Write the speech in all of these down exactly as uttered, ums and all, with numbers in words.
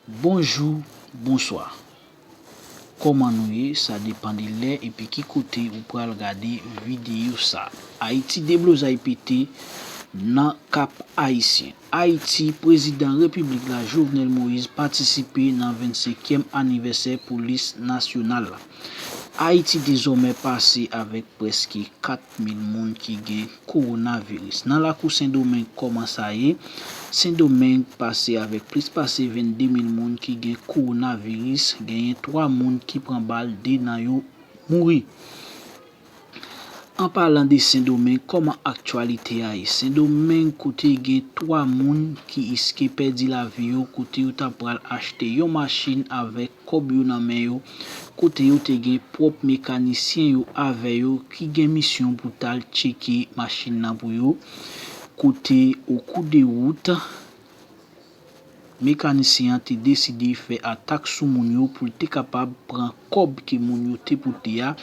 Bonjou, bonswa. Kòman nou ye? Sa depann de lè epi ki kote ou pral gade videyo sa. Ayiti, deblozay pete nan Kap Ayisyen. Ayiti, prezidan repiblik la, Jovenel Moïse, patisipe nan vennsenkyèm anivèsè polis nasyonal la. Ayiti dezòmè pase avèk prèske kat mil moun ki gen kowonaviris. Nan lakou Sendomeng, kòman sa ye? Sendomeng pase avèk plis pase venndemil moun ki gen kowonaviris, genyen twa moun ki pran bal, de nan yo mouri. An palan de Sendomeng, kòman aktyalite a ye? Sendomeng, kote gen twa moun ki riske pèdi lavi yo, kote yo ta pral achte yon machin avèk kòb yo nan men yo, kote yo te gen pwòp mekanisyen yo avè yo ki gen misyon pou t al tcheke machin nan pou yo, kote okou de wout, mekanisyen an te deside fè atak sou moun yo pou l te kapab pran kòb ke moun yo te pote a,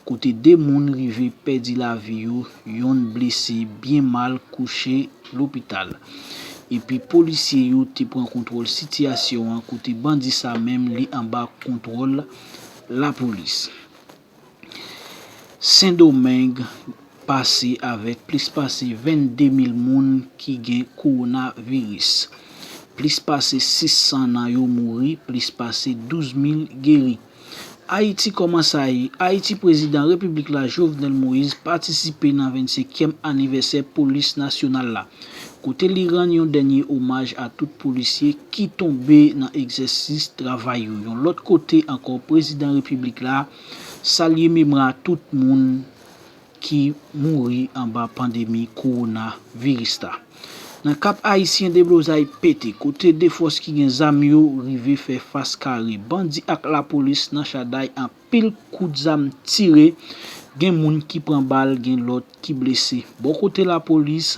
kote de moun rive pèdi lavi yo, yonn blese byen mal kouche lopital. Epi polisye yo te pran kontwòl sitiyasyon an, kote bandi sa menm li anba kontwòl lapolis. Sendomeng pase avèk plis pase venndemil moun ki gen kowonaviris. Plis pase sis san nan yo mouri, plis pase douz mil geri. Ayiti, kòman sa ye? Ayiti, prezidan repiblik la, Jovenel Moïse, patisipe nan vennsenkyèm anivèsè polis nasyonal la, kote li rann yon dènye omaj a tout polisye ki tonbe nan egzèsis travay yo. Yon lòt kote ankò, prezidan repiblik la salye memwa tout moun ki mouri anba pandemi kowonaviris la. Nan Kap Ayisyen, deblozay pete, kote de fòs ki gen zam yo rive fè fas kare. Bandi ak lapolis nan chaday, anpil kout zam tire, gen moun ki pran bal, gen lòt ki blese. Bò kote lapolis,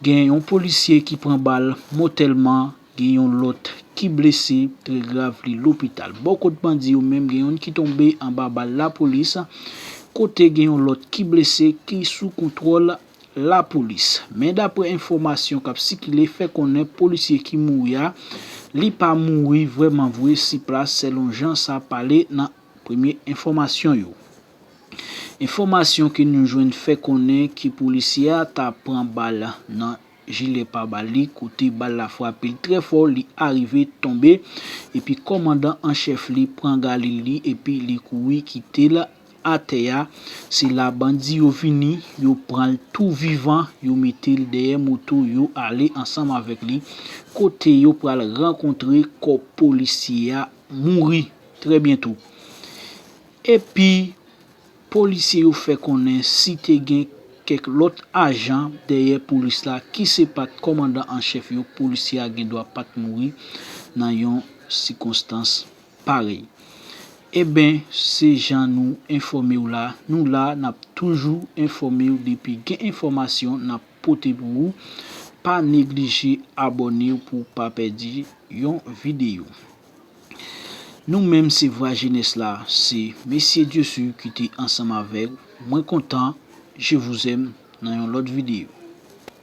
gen yon polisye ki pran bal mòtèlman, gen yon lòt ki blese trè grav, li lopital. Bò kot bandi yo menm, gen youn ki tonbe anba bal lapolis, kote gen yon lòt ki blese ki sou kontwòl lapolis. Men daprè enfòmasyon k ap sikile, fè konnen polisye ki mouri a, li pa mouri vrèman vre siplas, sèlon jan sa pale nan premye enfòmasyon yo. Enfòmasyon ke nou jwenn fè konnen ke polisye a ta pran bal nan jilè pabal li, kote bal la frape l trè fò, li arive tonbe, epi kòmandan an chèf li pran galil li, epi li kouri kite l atè a. Se la bandi yo vini, yo pran l tou vivan, yo mete l dèyè moto, yo ale ansanm avèk li, kote yo pral rankontre kò polisye a mouri trè byento. Epi, polisye yo fè konnen si te gen kèk lòt ajan dèyè polis la ki se pa t kòmandan an chèf yo, polisye a gen dwa pa t mouri nan yon sikonstans parèy. Eben, se jan nou enfòme w la. Nou la, n ap toujou enfòme w depi gen enfòmasyon n ap pote pou ou. Pa neglije abòne w pou w pa pèdi yon videyo. Nou menm se Vwa Jenès la, se Mesye Dieussur ki te ansanm avèk mwen kontan, je vous aime, nan yon lòt videyo.